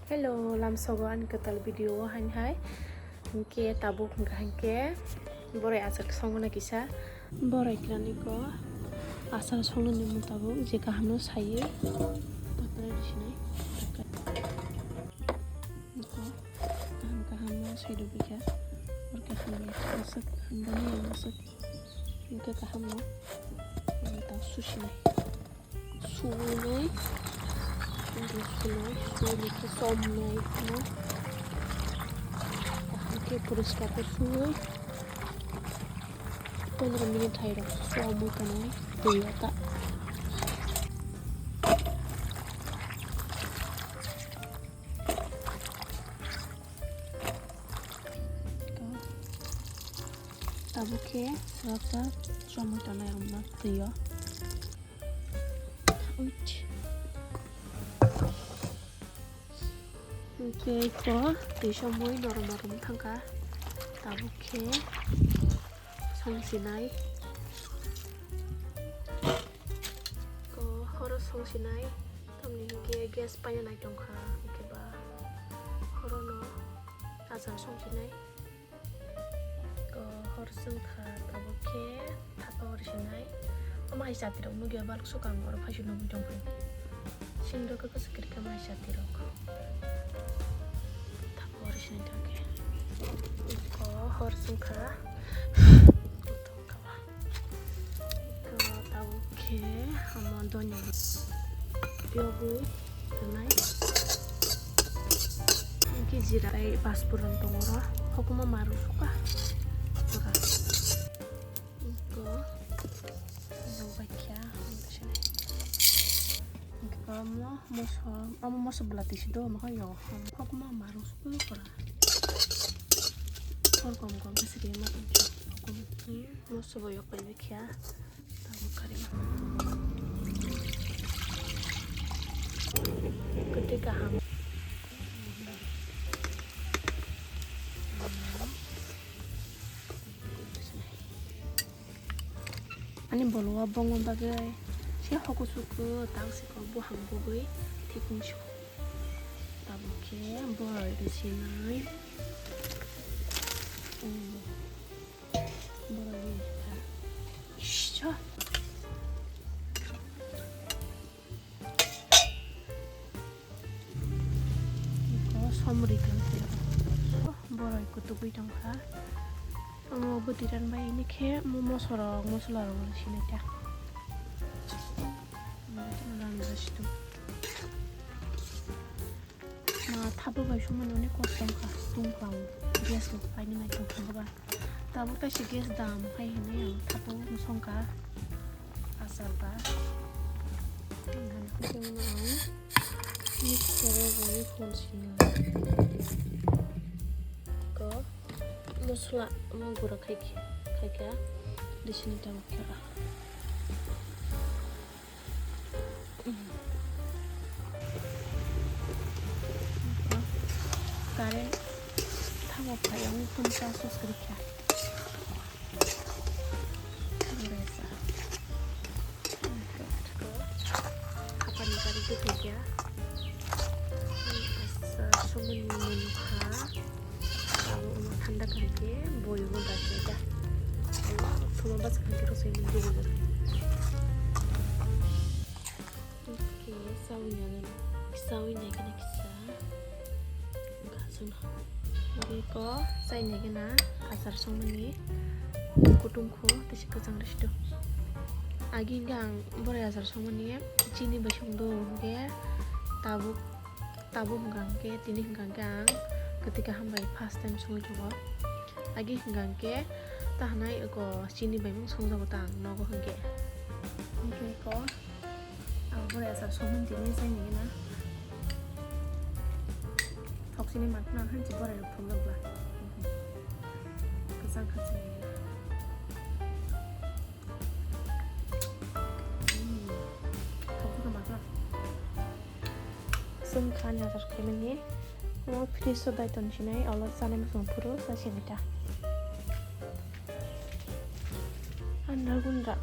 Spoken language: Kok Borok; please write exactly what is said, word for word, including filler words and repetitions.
Hello, lamsogo ani kwtal video o hain hai. Hinkhe tabuk hinkha hinkhe borai achar songmani kisa. Borai kwrani ko achar songmani mung tabuk je kaham no saye. Tapore risinai. Ko kaham kaham no sai rwbikha. Orkhe hambai aswk hambai aswk. Hinkhe kaham no. Ang ta susinai. Suinai, suinai, suinai khe somnai no. Kaham khe poriskar khe sui. Pondro minute hai rok somwi tonwi twi o ta. Tabuk khe swrapsa somwi tongnai rokno twi o. Uch. Hinkhe ko twi somwi norom norom thangkha. Tabuk khe songsinai. Ko horo songsinai. Tamni hinkhe gas paina nai tongkha. Hinkhe ba horono achar songsinai. Ko hor chwng kha tabuk khe thapa hor sinai. Omo hai jati rok nugya balok swkang oro phai se nugwi tong phai. Sindok khe kwchwk kwrwi khe mai jati rok. Thapa hor sinai thang khe. Ko hor chwng kha. Ko tabuk khe omo donya yogwi rwnai. Hinkhe jira tei paspuron tongo oro. Hokuma maru suka. Pura. Iko. Yang baikya. Hinkhe omo moso, omo moso bwla tisi do, omo khe yo. Hokuma maru suka pura. Hor kom kom khe siri ma. Hokuma. Moso bo yok pai bikya. Tabuk kari. Kwtwi kaham. Ani bolwa bongma bagwi se hoku suku tang siko buhang bugwi thik ni suku. Tabuk khe borok rw sinai. Hmm. Borok rw kha. Ish, cha. Iko somri tong khe borok kutugwi tong kha. Omo bwtwi ran bai hini khe mo moso rok, mosola rok sinai ta. Omo randra situ. Ma thapo bai songmani onek kosto wngkha, tungkha o gas rok painani nai tongkha ba. Tabuk taisi gas dam hai hinwi ang thapo songkha. Achar ba. Ang mixture o bai phol sino. Ko mosola omo gura khai khe, khai kha. Disini tabuk khe ba. Current thango phai ang phone charge o kwrwi kha. Hapani gari bwthai kha. Asa sumuni mwnwi kha. Abo omo thanda khaikhe boi bo dachai da. Thuma bwswk khaikhe rosoi nini dugujak. Oke, sawi nai, sawi nai khe kisa. Gasuna. Oke ko, sai nai khe na, achar songmani. Kutung kho, tei se kwchang rwsido. Agi hwnkhe ang borai achar songmani, chini bai songdo hwnkhe, tabuk Tabuk hwnkha hwnkhe, tini hwnkha hwnkhe ang kwtwi kaham bai first time songwi tongo. Agi hwnkha hwnkhe, ta hwnai eko chini bai mung songjago ta ang nogo hwnkhe. Hwnkhe eko ang borai achar songmani tini chaini gana. Thok sini mankhna hwnsi borai rok thumjak ba. Kwchang kha chini gana. Chwng kha ni achar khaimani. O fridge o dai ton sinai, olo chanai muchung phuru cha sinai ta. Andra gundra.